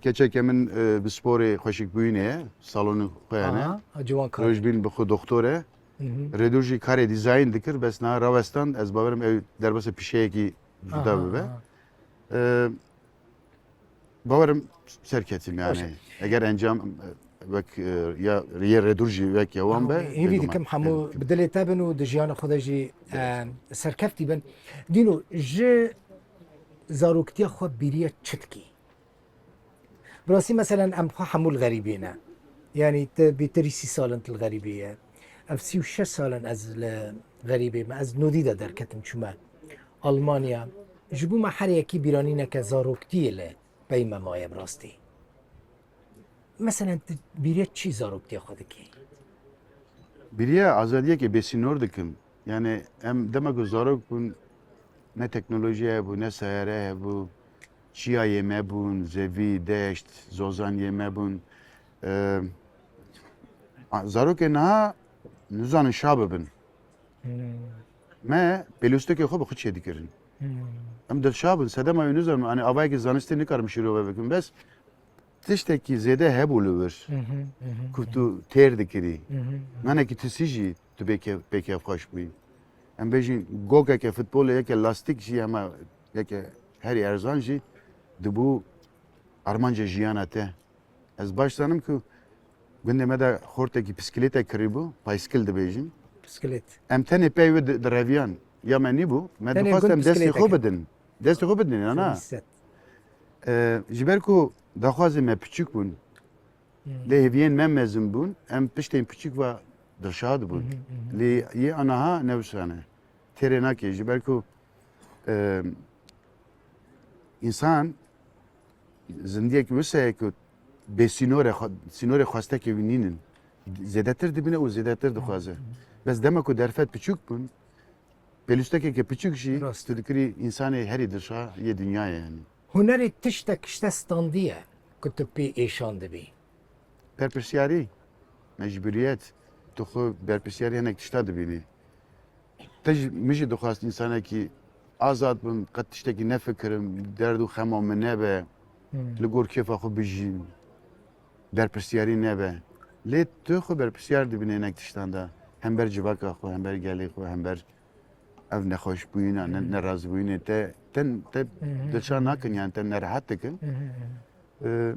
keçeke min, e, bi sporê xweşikbûyînê ye, salonê xwe yani. Aha, ciwan kar. Rojbîn bi xwe doktor e. Hı hı. Rêdur jî karê dîzayn dikir, bes niha rawestan, ez bawerim ew derbasê pişeyekî cuda Aha, bibe. aha. E, bawerim serketim yani. Baş e. Eger encam, e, wek, e, ya yê rêdur jî wek ya wan be. Hêvî bêguman. dikim hemû Hêvî dikim. Bi dilê te bin û di jiyana xwe de jî, e, serkeftî bin. Dîno, ji zaroktiya xwe bîriye çi dikî? Bi rastî meselen em xwe hemû li xerîbê ne. Yanî tu bêtirî sî sal in tu li xerîbê ye. Ev sî û şeş sal in ez li xerîbê me. Ez nodî de derketim çûme Almanya. Ji bo me her yekî bîranîneke zaroktiyê li pey me maye bi rastî. Meselen tu bîriya çi zaroktiya xwe dikî? Bîriya azadiyeke bêsînor dikim. Yani em dema ku zarok bûn, ne teknolojiye hebû, ne seyare hebû, çiyayê me bûn, zevî, deşt, zozaniyê me bûn. Ee, a- zarokê niha nizanin şa bibin. Hmm. Me pêlûstekê xwe bi xwe çêdikirin. Hmm. Em dilşa bin, sedema wê nizanim, hani avayekî zanistî nikarim şîrove bikim. Bes tiştekî zêde hebû li wir. Hı hı, hı hı. Ku tu têr dikirî. Hı hı. Nanekî tisî jî tu pêke-, pêkevxweş bûyî. Em bêjin gokeke futbolê yeke lastîk jî hema yeke herî erzan jî dibû armanca jiyana te. Ez baş zanim ku gundê me de xortekî piskilêtek kirîbû, payskil dibêjin. Piskilet. Em tenê pey wê di-, direviyan. Ya me nîbû, me Tenê dixwest gund em destê xwe piskilêtek e. Bidin. Destê xwe bidin, ana. Set. Ee, ji ber ku daxwazê me piçûk bûn, Hmm. lê hêviyên me mezin bûn, em piştên piçûk ve dilşad bûn. Hı hı, hı hı. Lê yê anaha ne wisa ne. Têrê nake, ji ber ku, e, însan zindiyek wisa ye ku bê sînor e, xwe-, sînorê xwestekê wî nînin. Zêdetir dibîne û zêdetir dixwaze. Bes dema ku derfet piçûk bûn, pêlûstekeke piçûk jî Rast. Tu dikirî însanê herî dilşa yê dinyayê yani. Hunerê tiştek ji te standiye ku tu pê êşan dibî. Berpirsyarî, mecbûriyet, tu xwe berpirsyarî hinek tişta dibînî. Te jî, min jî dixwest însanekî azad bim, qet tiştekî nefikirim, derd û xema min nebe, Hmm. li gor kêfa xwe bijîm, berpirsyarî nebe. Lê tu xwe berpirsiyar dibîne hinek tiştan de. Hember civaka xwe, hember gelê xwe, hember ev nexweşbûyîna, ne-, nerazîbûyînê te, te, te dilşa nakin, yani te nerehet dikin. Ee,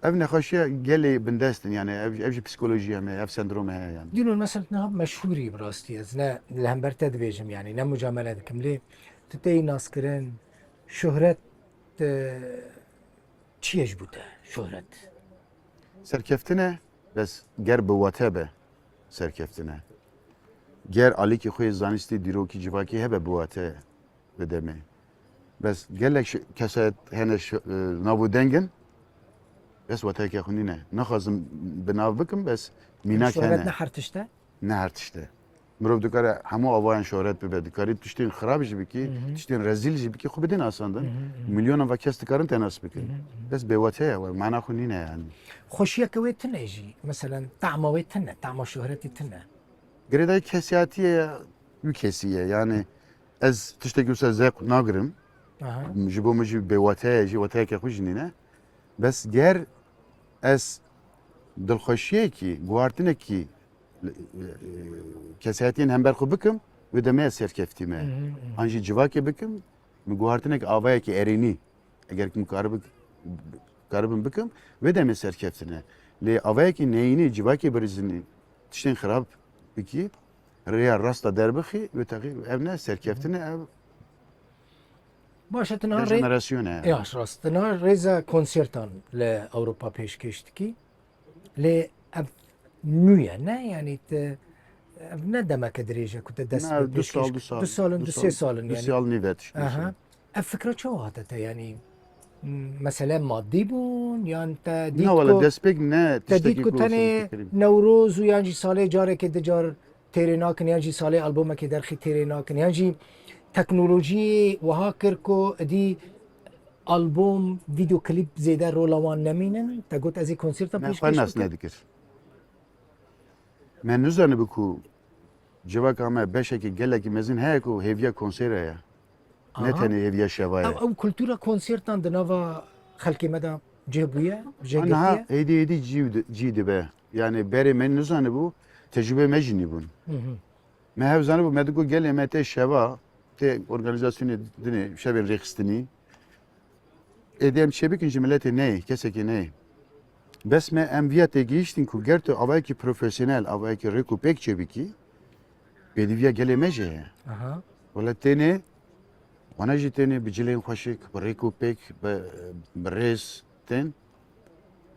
ev nexweşiya gelê bindest in, yani ev, ev jî psîkolojî heye, ev sendromê heye yani. Dînon, mesela niha meşhûrî bi rastî, ez ne li hember te dibêjim, yani ne mucamele dikim, lê tu tê naskirin, şohret, e, çi ye ji bo te şohret? Serkeftin e, bes ger bi wate be, serkeftin e. Ger alîkî xwe yê zanistî, dîrokî, civakî hebe, bi wate bi demê. Bes gelek şi-, kesayet hene şi-, e, nav û deng in, bes wateyeke xwe nîne. Naxwazim bi nav bikim, bes mînak hene. Şohret ne her tişt e? Ne her tişt e. Mirov dikare hemû avayan şohret bibe. Dikarî tiştên xirab jî bikî, tiştên rezîl jî bikî, xwe bidin asandin. Milyonan ve kes dikarin te nas bikin. Bes bêwate ye, we mana xwe nîne yani. Xweşiyeke wê tune jî, meselen, tahma wê tune, tahma şohretê tune. Girêdayî kesiyatiyê ye, wî kesî ye. Yani ez tiştekî wisa zevq nagirim. Aha. Ji bo min jî bêwate ye, jî wateyeke xwe jî nîne. Bes ger ez dilxweşiyekî, guhartinekî, e, e, kesayetiyên hember xwe bikim, wê demê ez serkeftî me. Hı hı, hı hı. An jî civakê bikim, min guhartinek avayekî erênî, eger min karibik-, karibim bikim, wê demê serkeftin e. Lê avayekî neyînî, civakê birîzinî, tiştên xirab bikî, rêya rasta derbixî, wê teqî-, ev ne serkeftin e, ev Baş e, tu niha rê-, dejenerasyone. Ya, rast. Tu niha rêza konsertan li Ewropa pêşkêş dikî. Lê ev nû ye, ne? Yanî tu, ev ne demeke dirêj e ku tu dest Na, bi du pêşkêş sal, du kir. sal, Du sal in, du du sê sal, sal in du yanî. sal nîve tişt Aha. Ev fikra çawa hate te? Yanî, m-, mesele madî bûn, yan te dît Na, wele ku destpêk ne te dît tiştekî ku ku tenê sindikirî. Newroz û yan jî salê carekê dicar têrê nakin, yan jî salê albomekê derxî têrê nakin, yan jî teknolojiyê wiha kir ku êdî albom, vîdeo klîp zêde rola wan nemînin? Te got, ez ê konserta Ne, pêşkêş xwe nas bikim. Nedikir. Me nizanibû ku civaka me beşekî gelekî mezin heye ku hêviya konsere ye. Ne Aha. Tenê hêviya şeva ye. Ew, ew kultura konsertan di nava xelkê me de cih bûye, cih Niha girtiye? Êdî êdî cî di-, cî dibe. Yani berê me nizanibû, tecrûbê me jî nîbûn. Hı hı. Me hev zanibû, me digot gelê me tê şeva, tê organîzasyonê dinê şevên rêxistinî. Êdî em çêbikin ji miletê neyê, kesekî neyê. Bes me em viya têgihiştin ku ger tu avayekî profesyonel, avayekî rêk û pêk çêbikî, pêdiviya gelê me jî heye. Aha. Wele tênê, wana jî tênê bi cilên xweşik, bi rêk û pêk, bi, bi rêz tên.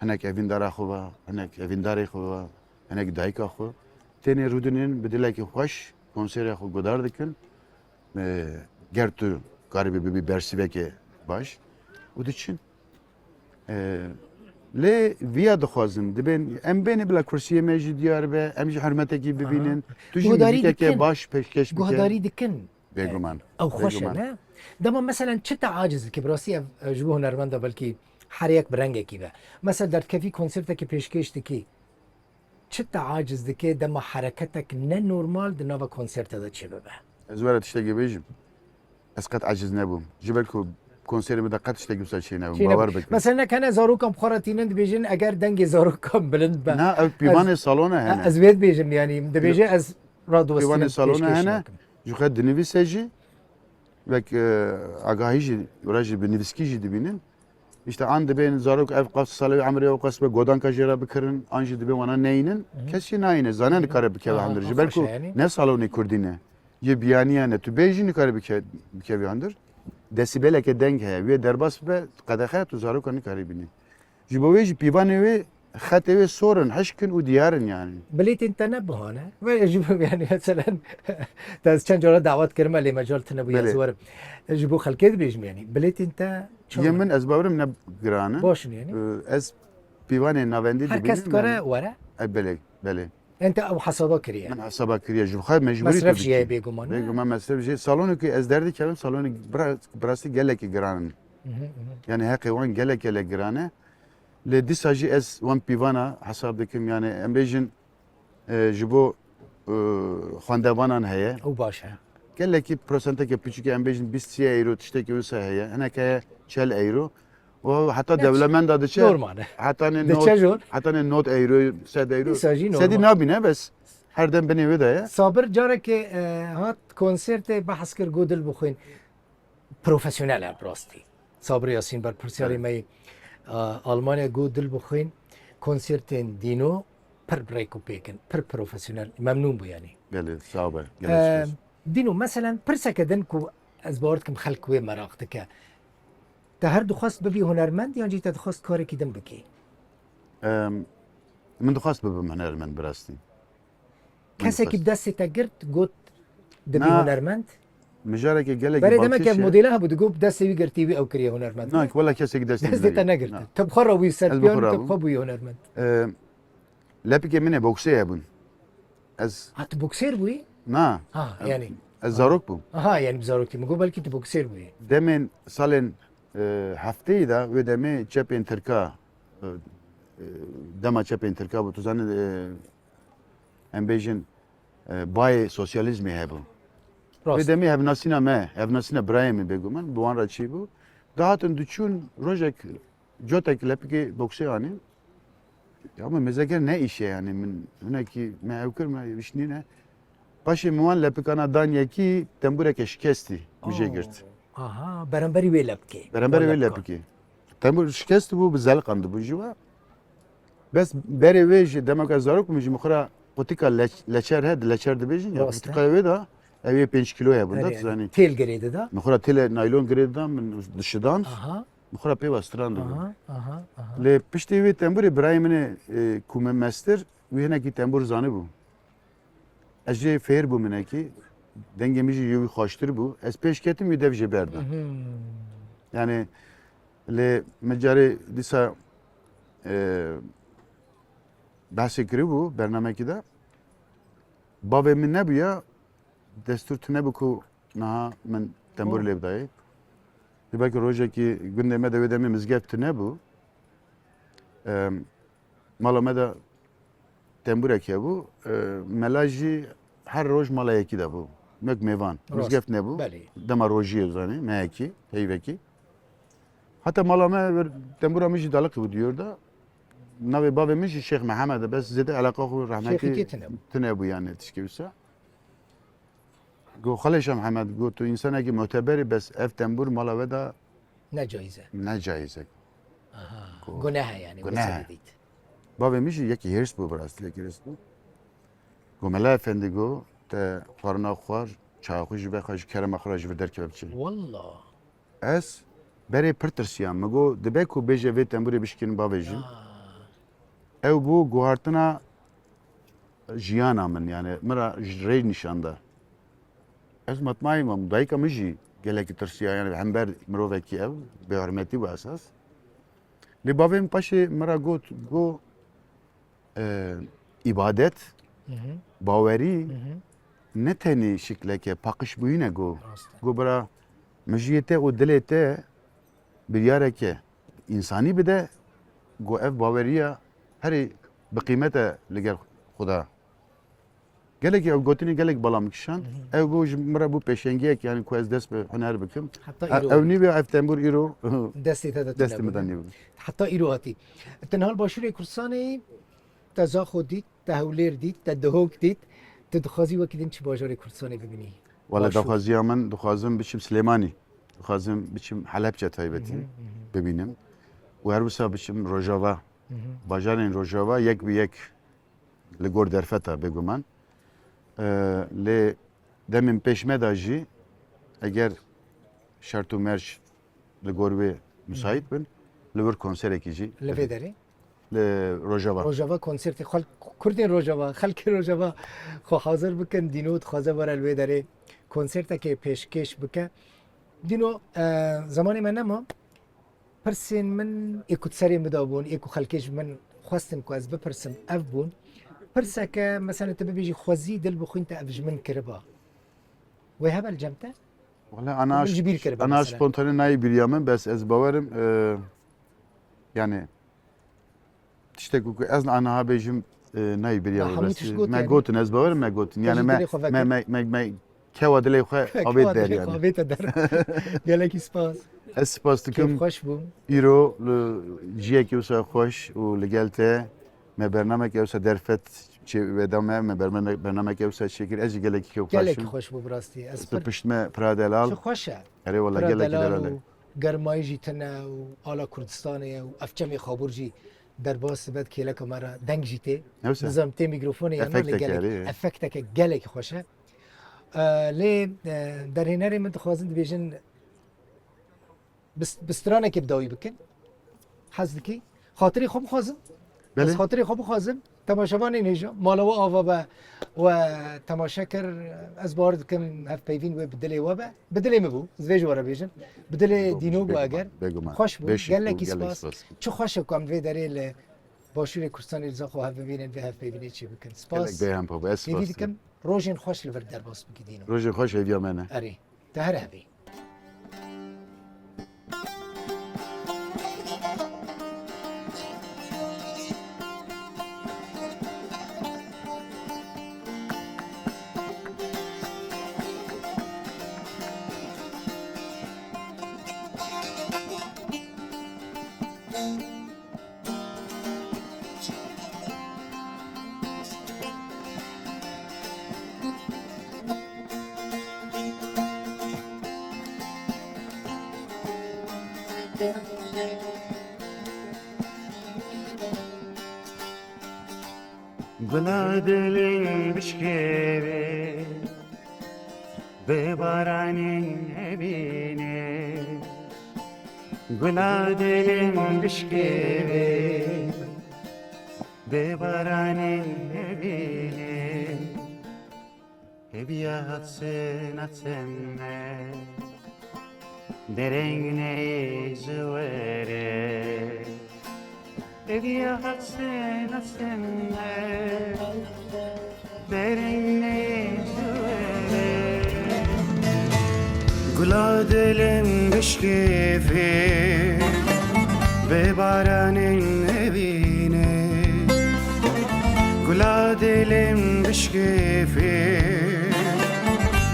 Hinek evîndara xwe ve, hinek evîndarê xwe ve, hinek dayika xwe. Tênê rûdinên bi dilekî xweş konserê xwe guhdar dikin. E, ger tu karibî bibî bersîveke baş û diçin. E, lê viya dixwazin, dibên, em bêne bila kursiyê me jî diyar be, em jî hurmetekî bibînin. Aha. Tu jî Guhdarî muzîkeke dikin. Baş pêşkêş bike. Guhdarî dikin. Bêguman. Ew xweş e, Bêguman. Ne? Dema meselen çi te aciz dike? Bi rastî ev, e, ji bo hunermenda belkî her yek bi rengekî be. Mesela derdikevî konsertekî pêşkêş dikî. Çi te aciz dike dema hereketek ne normal di nava konserte de çêbibe? Ez were tiştekî bêjim. Ez qet aciz nebûm. Ji ber ku konserê min de qet tiştekî wisa çênebûm. Çênebûm. Bawer bikin. Mesela nek hene zarokan bi xwe re tînin dibêjin, eger dengê zarokan bilind be. Na, ev pîvanê salona hene. Ez wê dibêjim, yanî dibêje ez radiwestînim. Pîvanê salona hene. Ji xwe dinivîse jî, wek, e, agahî jî, were jî bi nivîskî jî dibînin. Îşte an dibên zarok ev qas salê wê emrê ew qas be, godanka jê re bikirin, an jî dibê wana neynin. Hı hı. Kes jî nayîne, zane nikare bikeve Aha, hundir. Ji ber ku ne salonê kurdî ne. Yê biyaniya ne. Tu bê jî nikare bike-, bikevî hundir. Desîbeleke deng heye. Wê derbas bibe, qedexe, tu zaroka nikarî bînî. Ji bo wê jî pîvanê wê, xetê wê sor in, hişk in û diyar in yani. Bilêtên te ne buha ne? Ve ji bo yani meselen, te ez çend cara dawet kirime lê mecal tine bûye ez Belê. Werim. Ji bo xelkê dibêjim yani. Bilêtên te çawa Yê ne? Min ez bawerim ne giran in. Baş in yani. Ee, ez pîvanê navendî Her kes dibînim dikare yani. Were? E, belê, belê. Ente ew hesaba kiriye. Min hesaba kiriye. Ji xwe mecbûrî Mesref tu jî heye dikî. Bêguman, ne? Bêguman mesref jî. Salonê ku ez derdikevim, salonê bira-, bi rastî gelekî giran in. Hı hı, hı hı. Yani heqê wan gelek gelek giran e. Lê dîsa jî ez wan pîvana hesab dikim. Yani em bêjin, e, ji bo, e, xwendevanan heye. Ew baş e. Gelekî prosenteke piçûk e, em bêjin bîst sî euro tiştekî wisa heye. Hinek heye çel euro. O heta Ne dewlemenda diçe. Normal e. Heta ne Diçe not, jor. Heta ne not euro, sed euro. Dîsa jî Sedî normal. Nabîne bes. Her dem binê wê de ye. Sabir carekê e, hat konsertê behs kir got dil bixwîn. Profesyonel e bi rastî. Sabir Yasîn berpirsiyarê Evet. me yê e, Almanya got dil bixwîn. Konsertên Dîno pir rêk û pêk in. Pir profesyonel. Memnûn bû yanî. Gelê sağ be. Ee, Gelê spas. Dîno, meselen pirseke din ku ez bawer dikim xelk wê meraq dike. Te her dixwest bibî hunermend yan jî te dixwest karekî din bikî? Em, Min dixwest bibim hunermend bi rastî. Min Kesekî dixwest. Destê te girt got dibî Na. Hunermend? Mijareke gelek Berê demek ev balkêş e. Modêla hebû digot destê wî girtî wî ew kiriye hunermend. Na, wela kesekî destê Destê te negirtin. Te bi xwe re bûyî ser Ez bi piyan, xwe re te bûm. bi xwe bûyî hunermend. Ee, Lepikê min ê boksê hebûn. Ez Ha, tu boksêr bûyî? Na. Ha, yanî. Ez zarok bûm. Aha, yanî bi zarokî min got belkî tu boksêr bûyî. Demên salên e, hefteyî de wê demê çepên Tirka e, e, dema çepên Tirka bû. Tu zanî e, em bêjin e, bayê sosyalîzmê hebû. Wê Rast. demê hevnasîna me, hevnasîna birayê min bêguman bi wan re çêbû. Dihatin diçûn rojek cotek lepikê boksê anîn. Ya min mêzeke ne îşe yanî min hinekî me ew kir me îş nîne. Paşê min wan lepikana dan yekî tembûreke şikestî min jê girt. Aha, beramberî wê lepikê. Beramberî wê Lepika. lepikê. Tembûr şikest bû, bi zel qandibû jî we. Bes berê wê jî dema ku ez zarok bûm jî min xwe re qutika leç-, leçer he, di leçer dibêjin ya. Rast e. Qutika wê de ew yê pênc kîlo hebûn da, Erê, tu zanî. Têl girê dida. Min xwe re têle naylon girê didan, min dişidan. Aha, Min xwe re pê ve strandidan. Aha, aha, aha. Lê piştî wê tembûrê birayê min ê, e, ku me mestir, wî hinekî tembûr zanibû. Ez jê fêr bûm hinekî. Dengê min jî yê wî xweştir bû. Ez pêş ketim, wî dev jê berda. Mhm. Yani lê min carê dîsa e, behsê kiribû bernamekî de. Bavê min nebûya, destûr tune bû ku niha min tembûr Oh. lê bidayê. Ji belkî rojekî gundê me de wê demê mizgeft tune bû. Em, Mala me de tembûrek hebû. E, mela jî her roj mala yekî de bû. Wek mêvan. Rast. Mizgeft nebû. Belê. Dema rojiyê zanî, me yekî, heyvekî. Heta mala me, tembûra min jî daliqî bû diyar de. Navê bavê min jî Şêx Mihemed e, bes zêde eleqa xwe rehmetî Şêxîkê tune bû. Tune bû yani tişkê wisa. Go Xalê Şah Mihemed, go tu însanekî muteberî, bes ev tembûr mala we de Ne caiz e. Ne caiz e. Aha. Go- Guneh e yani. Guneh e. Mesele dît. Bavê min jî yekî hêrs bû, bi rastî yekî hêrs bû. Go Mela Efendî, go te xwarina xwar, çaya xwe jî vexwe, ji kerema xwe re ji vir derkeve biçe. Wallah. Ez berê pir tirsiyam. Min got, dibe ku bêje vê tembûrê bişkînin bavêjin. Ah. Ew bû guhartina jiyana min, yani min re ji rê nîşan da. Ez matmayî mam, dayika min jî gelekî tirsiya, yani hember mirovekî ew, bêhurmetî bû esas. Lê bavê min paşê min re got, got, e, îbadet, Hı hı. bawerî, Hı hı. ne tenê şikleke paqijbûyîn e, got. Rast e. Got bira, mijiyê te û dilê te biryareke însanî bide, got ev baweriya herî bi qîmet e li gel Xuda. Gelekî ew gotinê gelek bala min kişand. Ew bû ji min re bû pêşengiyek, yani ku ez dest bi huner bikim. Heta E, îro. Ew nîvê ev tembûr îro Destê te de destê min de nîbû. Heta îro hatî. Te niha li başûrê Kurdistanê te Zaxo dît, te Hewlêr dît, te Duhok dît. Tu dixwazî wekî din çi bajarê Kurdistanê bibînî? Wala Başûr. daxwaziya min, dixwazim biçim Silêmanî. Dixwazim biçim Helepçe taybetî Hı hı, hı hı. bibînim. Û her wisa biçim Rojava. Hı hı. Bajarên Rojava yek bi yek li gor derfeta bêguman. Ee, lê demên pêş me de jî eger şert û merc li gor wê müsait bin, li wir konserekî jî Li vê derê? li Rojava. Rojava konsertê xwe, Kurdên Rojava, xelkê Rojava xwe hazir bikin. Dîno dixwaze were li vê derê konsertekê pêşkêş bike. Dîno, e, zemanê me nema. Pirsên min ê ku di serê min de bûn, ê ku xelkê ji min xwestin ku ez bipirsim, ev bûn. Pirseke, mesela tu bibêjî xwezî dil bixwîn te ev ji min kiriba. Wê hebe li cem te? Wala ana Min ji bîr kiriba ana mesela. Spontane nayê biriya min, bes ez bawerim, e, yani tiştek ku ez aniha bêjim, e, nayê biriya Ya, min, hemû bes, tişt got me yani. gotin, ez bawerim me gotin. Te Yani ji me, dilê xwe me, vekir. me, me, me kewa dilê xwe avê der yani. Avê te der. Gelekî spas. Ez spas dikim. Kêfxweş bûm. Îro li ciyekî wisa xweş û li gel te me bernameke wisa derfet çê weda me, me berme-, bernameke wisa çêkir. Ez jî gelekî kêfxweş Gelekî im. Xweş bû bi rastî. Ez Tu pir pişt me pira delal. Ji xweş e. Erê wala Pira gelekî delal delal e. Û germayî jî tune û ala Kurdistanê ye û ev çemê Xabûr jî derbas dibe, kêleka me re deng jî tê. Ne wisa? Nizam tê mîkrofonê ya nan lê Efekteke gelek, erê. Efekteke gelekî xweş e. E, lê, e, derhênerê min dixwazin dibêjin, bi, bi stranekê bi dawî bikin. Hez dikî? Xatirê xwe bixwazim. Belê. Ez xatirê xwe bixwazim. Temaşevanên hêja, mala we ava be we temaşe kir. Ez bawer dikim hevpeyvîn wê bi dilê we be. Bi dilê min bû. Ez vê ji we re bêjim. Bi dilê Dîno bû eger. Bêguman. Xweş bû. Beşik bû, Gelekî gelek spas. Spas. Çi xweş e ku em vê derê li Başûrê Kurdistanê li Zaxo hev bibînin, vê hevpeyvînê çê bikin. Gelek Spas. Bêhempa bû. Ez Hêvî spas dikim, dikim. Rojên xweş li vir derbas bikî Dîno. Rojên xweş hêviya me ne. Erê. Te her hevî. Gula dilin bişkêrê, bê baranên evînê. Gula dilin bişkêrê, bê baranên evînê. Hêviya hatina te me, dereng neyê ji we re. Hêviya hatina te me, dereng neyê ji we re. Gula dilin bişkêfê, bê baranên evînê. Gula dilin bişkêfê,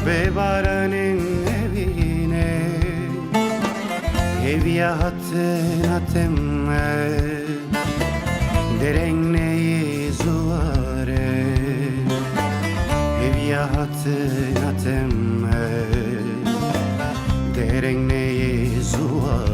bê baranên evînê. Hêviya hatina te me, dereng neyê ji we re. Hêviya hatina te me, dereng neyê ji we